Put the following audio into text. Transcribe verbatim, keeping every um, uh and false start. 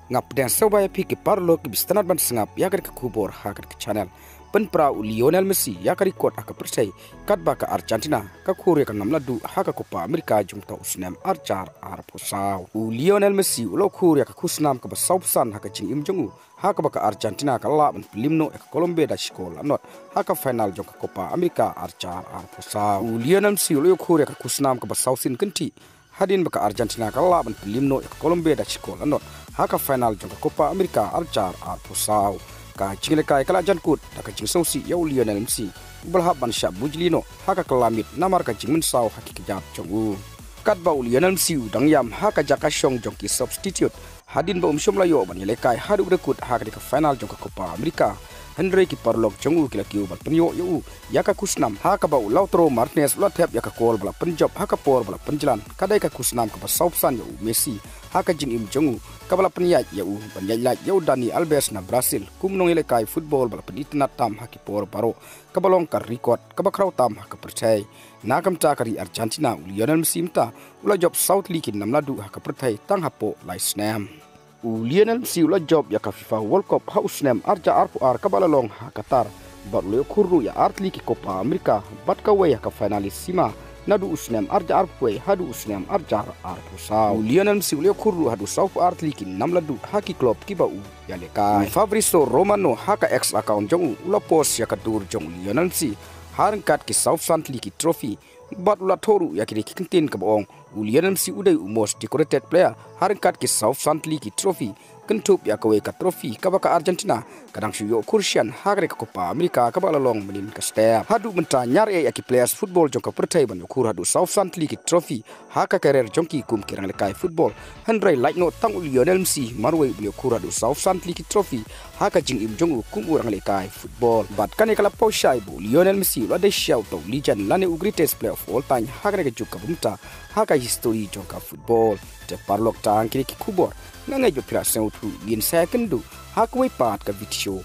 Nga pdiang sngewbha ïa phi ki paralok kiba sngewtynnat ban sngap ïa kane ka khubor ha kane ka channel. Pynpra u Lionel Messi ïa ka record ha ka pyrthei, katba ka Argentina ka khur ïa ka nam la duh ha ka Copa America jong uta u snem arhajar arphew saw. U Lionel Messi u la khur ïa ka khusnam kaba sawphew san ha ka jingim jong u, ha kaba ka Argentina ka lah ban pynlip noh ïa ka Colombia da shi kol la nod ha ka final jong ka Copa America arhajar arphew saw. U Lionel Messi u la ïoh khur ïa ka khusnam kaba sawsien kynthih hadien ba ka Argentina ka lah ban pynlip noh ïa ka Colombia da shi kol la nod ha ka final jong ka Copa America arhajar arphew saw. Ka jingïalehkai ka la jan kut da ka jingsngewsih ïa u Lionel Messi, uba la hap ban shah bujli noh ha ka kylla miet namar ka jingmynsaw ha ki kjat jong u. Katba u Lionel Messi u dang ïam ha ka jaka shong jong ki substitute, hadien ba um shym la ïoh ban ïalehkai haduh ba kut ha kane ka final jong ka Copa America, hynrei ki paralok jong u ki la kiew ban pynïoh ïa u ïa ka khusnam, ha kaba u Lautaro Martinez u la thep ïa ka kol ba la pynjop ha ka por ba la pynjlan. Ka dei ka khusnam kaba sawphew san ïa u Messi ha ka jingim jong u, kaba la pynïaid ïa u ban ïaid lait ïa u Dani Alves na Brazil kum u nongïalehkai football ba la pynitynnad tam ha ki por baroh, kaba long ka record kaba khraw tam ha ka pyrthei. Na ka bynta ka ri Argentina, u Lionel Messi mynta u la jop saw tylli ki nam la duh ha ka pyrthei tang hapoh lai snem. U Lionel Messi u la jop ïa ka FIFA World Cup ha u snem arhajar arphew ar kaba la long ha Qatar, bad u la ïoh khur ruh ïa ar tylli ki Copa America bad kawei ha ka Finalissima naduh u snem arhajar arphew wei haduh u snem arhajar arphew saw. U Lionel Messi u la ïoh khur ruh haduh sawphew ar tylli ki nam la duh ha ki club kiba u ïalehkai. U Fabrizio Romano ha ka X account jong u u la post ïa ka dur jong u Lionel Messi ha ryngkat ki sawphew san tylli ki trophy, bad u la thoh ruh ïa kine ki kyntien kaba ong u Lionel Messi u dei u most decorated player ha ryngkat ki sawphew san tylli ki trophy, kynthup ïa kawei ka trophy kaba ka Argentina ka dang shu ïoh khur shen ha kane ka Copa America kaba la long mynhynnin ka step. Haduh mynta ñiar eh ïa ki players football jong ka pyrthei ban ïoh khur haduh sawphew san tylli ki trophy ha ka career jong ki kum ki nongïalehkai football, hynrei lait noh tang u Lionel Messi marwei uba la ïoh khur haduh sawphew san tylli ki trophy ha ka jingim jong u kum u nongïalehkai football. Bad kane ka la paw shai ba u Lionel Messi u la dei shisha uta u legend lane u greatest player of all time ha kane ka juk kaba mynta ha ka history jong ka football. Te paralok, tang kine ki khubor, nga ngeit ba phi la sngewthuh. Ngin sa ïakynduh ha kawei pat ka video.